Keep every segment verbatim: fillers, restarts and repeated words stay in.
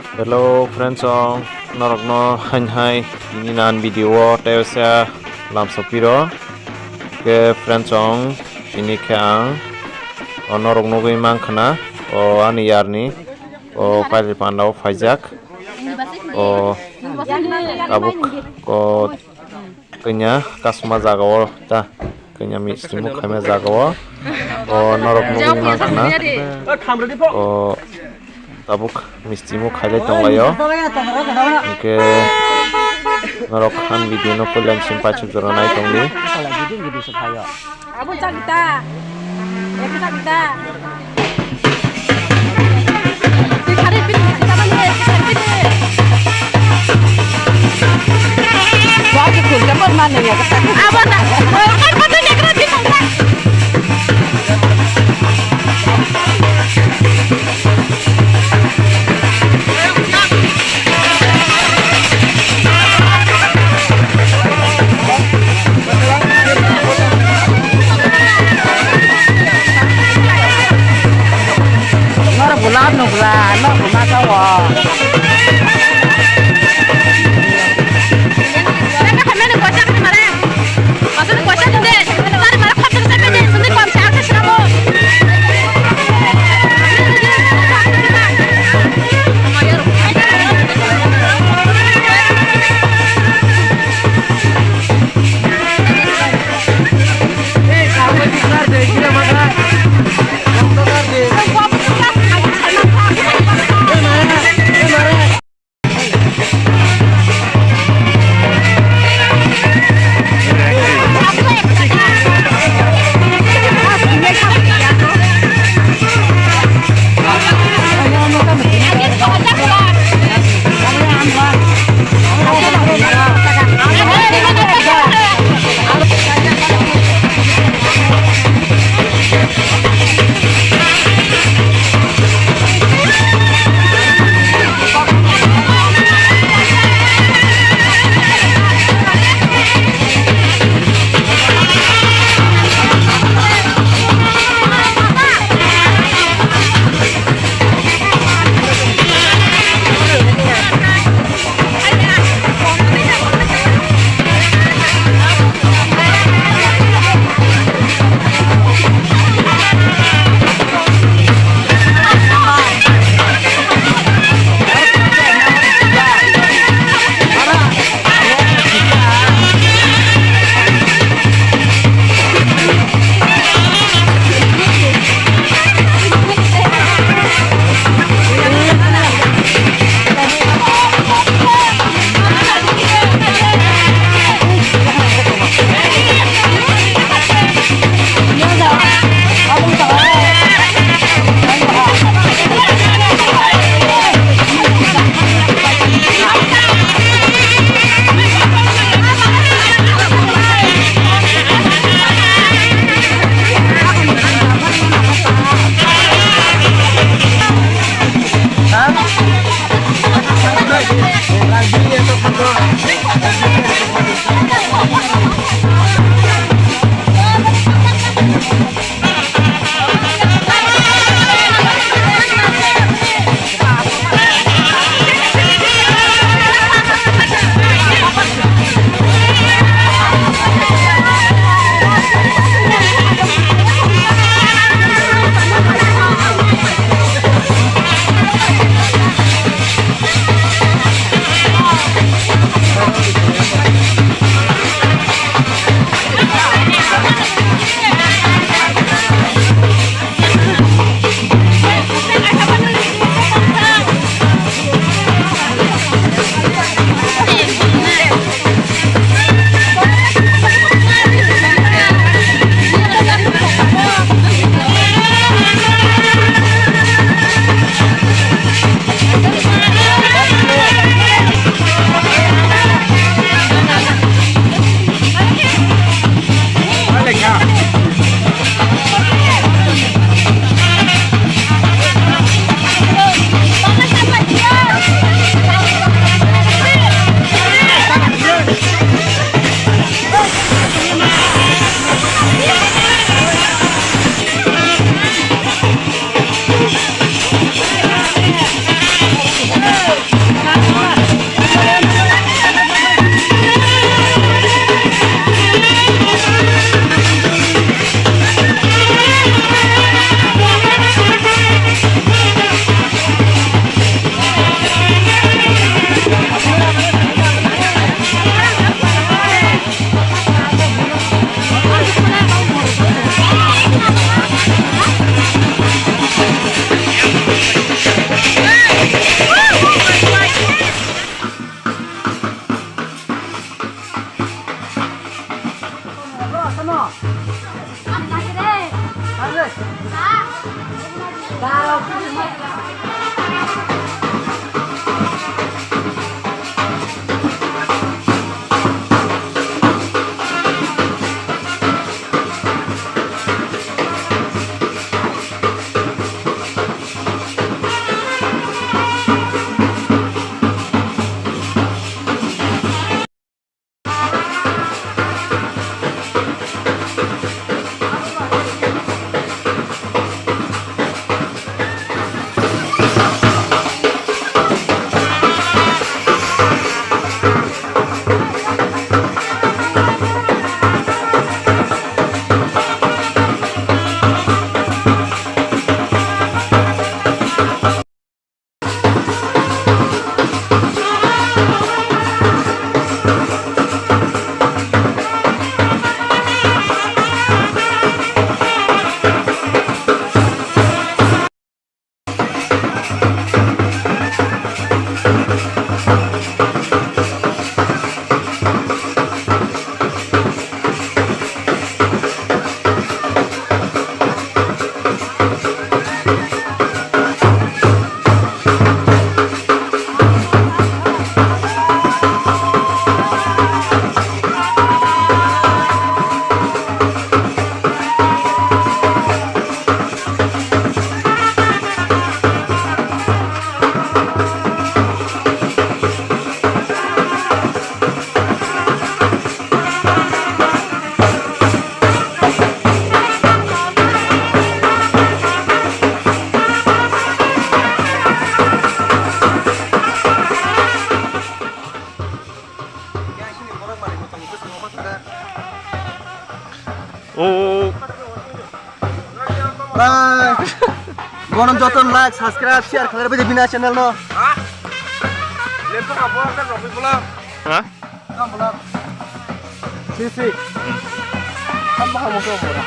Hello friends song, norokno hain hai tini nan video o tei osa lamsapiro. Ke friends song, tini khe ang o norok nugui mang khna o ani yarni o kailai panda o phaijak o tabuk o Kanya kasma jaga o ta, kanya misti muk khaima jaga o, o norok nugui man khna, o tabuk misti muk khailai tonglaio, hwnkhe norok han video no puila simi paithak jora nai tongdi. Abo chak ta. Eko chak ta. Twi khari pini, twi khari pini. Wah, cukup dapat mana ya? Abo na. Kan patut ya kena di sana. Nor bula nugla, nor bula tawo. Bono joto like, subscribe, share khlai rwdi bini channel no. Ha? Laptop abo ang tak rokwi bola. Ha? Kam bola. Si, si. Kam bahar mo ko bola.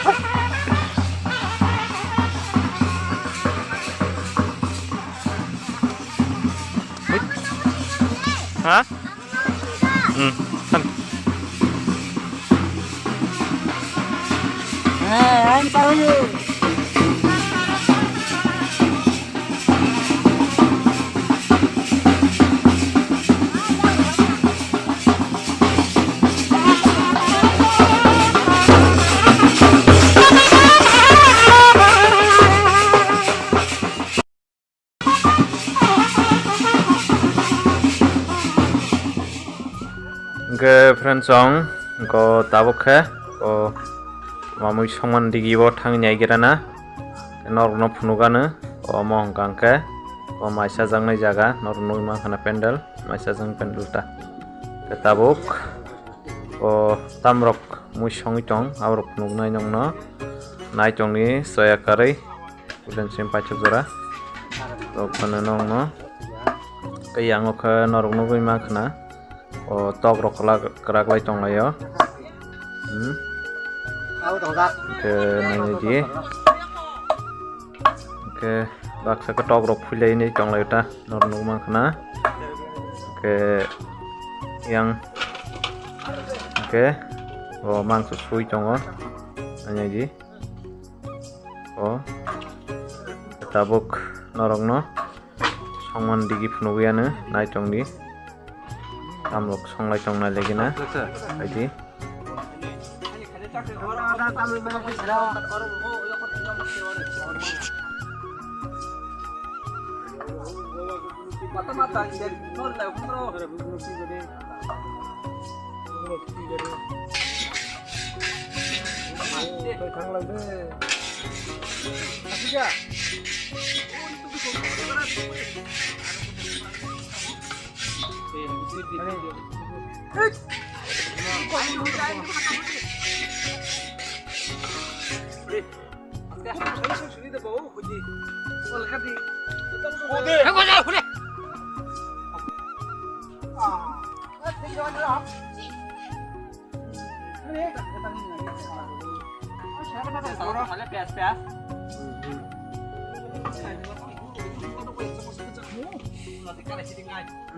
Ha? Hmm. Hwnkhe friends, chwng hwnkhe tabuk khe o mamui songmani digi o thangwi naigira na, norokno phunukgano. Omo hwnkha hwnkhe o mai chajaknai jaga, norok nugwi mankha na, pendel, mai chajaknai pendel ta. Hwnkhe tabuk o tamrok mui songwi tong, aborok phunuknai nokno nai tongni soya karwi. Ulen sim paithak jora. Rok phano nokno. Tei yang o khe norok nugwi mankha na. O tok rok kwlak, kwrak lai tong lai o. Hmm. Hwnkhe nainai di. Hwnkhe baksa khe tok rok phui lai nai tong lai o ta. Norok nugwi mankha na. Hwnkhe yang. Hwnkhe o mangso sui tongo. Nainai di. O tabuk norokno songmani digi phunugwi ano nai tongdi. Tamrok songlai tongnai legena. Aidi.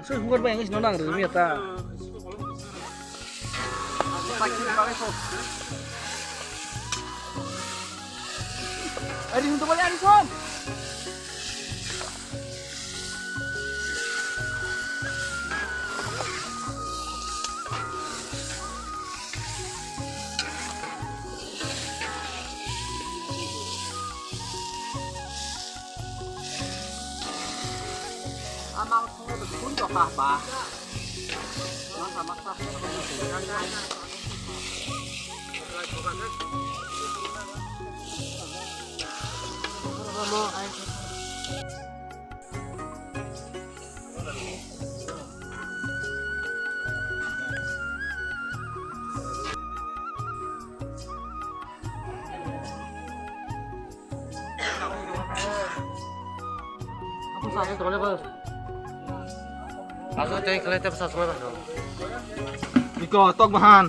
Soi hukar bai ang sino nang rwmi ta. Ari hum to bole ari som. Amang sungai betul kok bah. Masa masa. Iko tok bahan.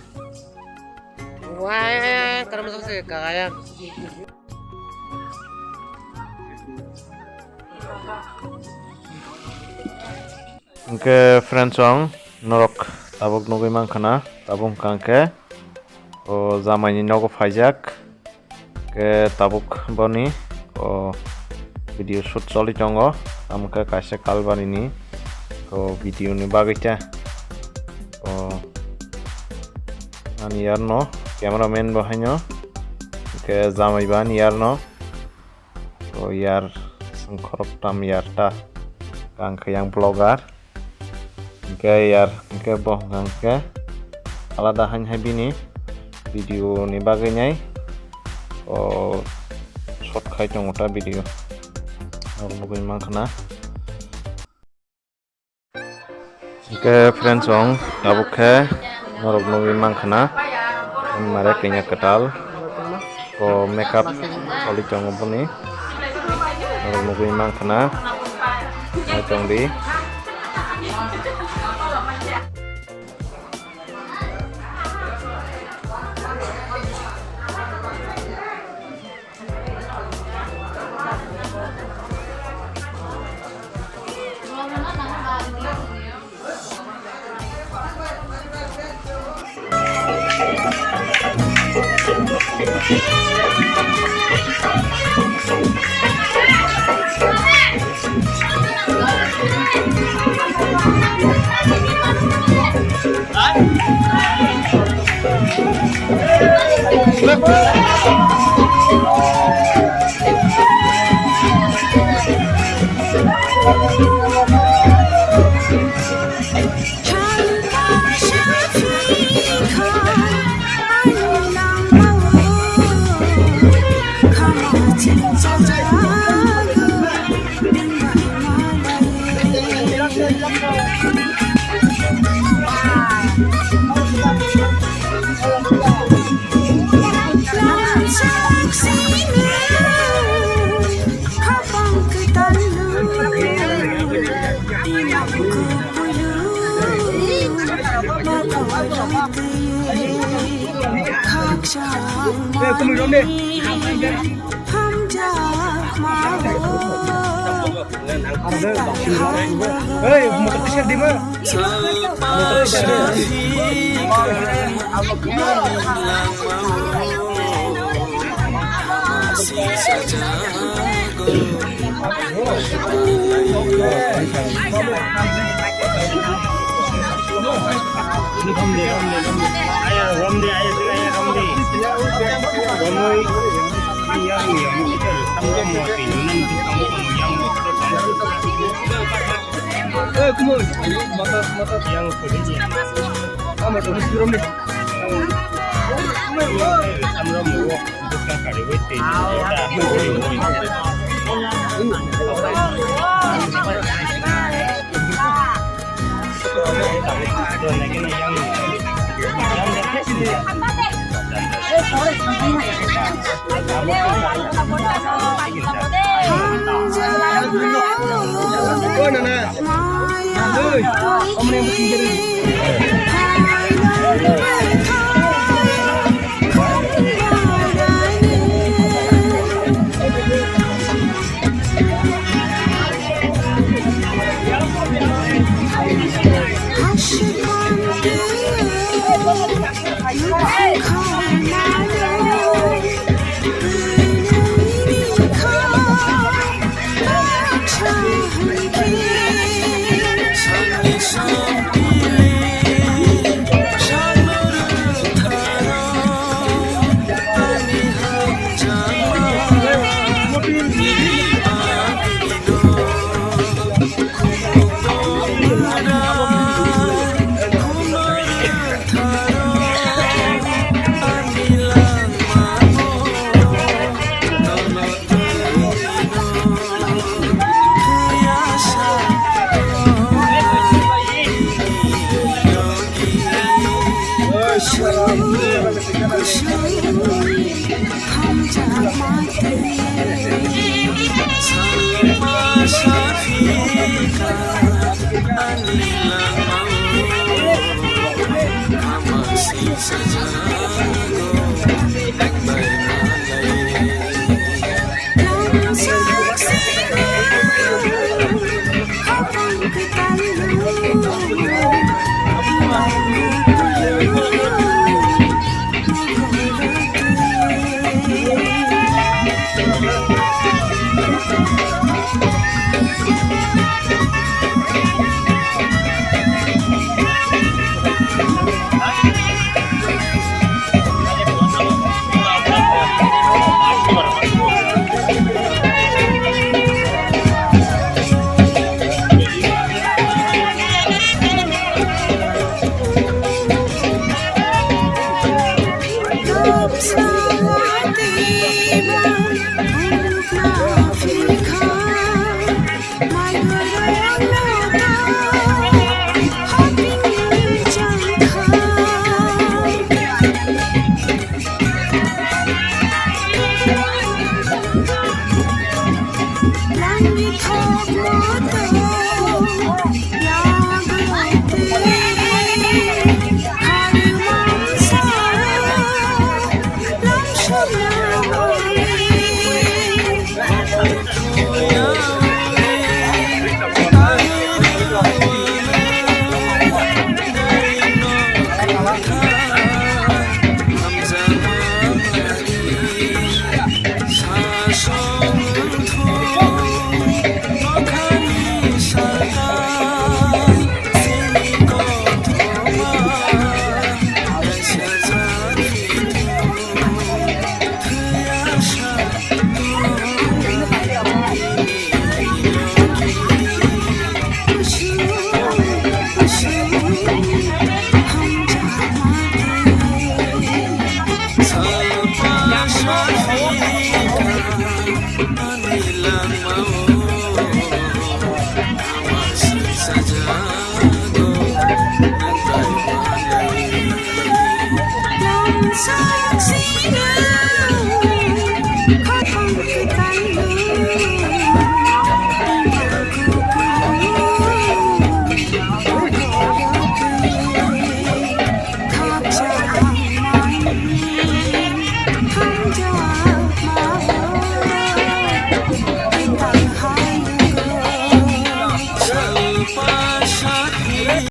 Wah, karena masuk sih kagaya. Hwnkhe friends, chwng norok tabuk nugwi mankha na, tabuk hwnkha hwnkhe o jamaini nogo phaijak. Hwnkhe tabuk boni o video shoot choli tongo, tamo khe kaisa kalbari ni o video ni bagwi ta o ani yar no cameraman bo haino, hwnkhe jamai bo ani yar no. O yar song khoroktham yar ta. Ang khe yang vlogger. Hwnkhe yar, hwnkhe bo hwnkha hwnkhe alada hain hai bini video ni bagwi nai. O shot khai tongo ta video. Norok nugwi mankha na. Hwnkhe friends, chwng tabuk khe norok nugwi mankha na, mare kanya kwtal o makeup choli tongo boni, norok Nugwi mankha na. Naitongdi. Hey, motor tisir di ma.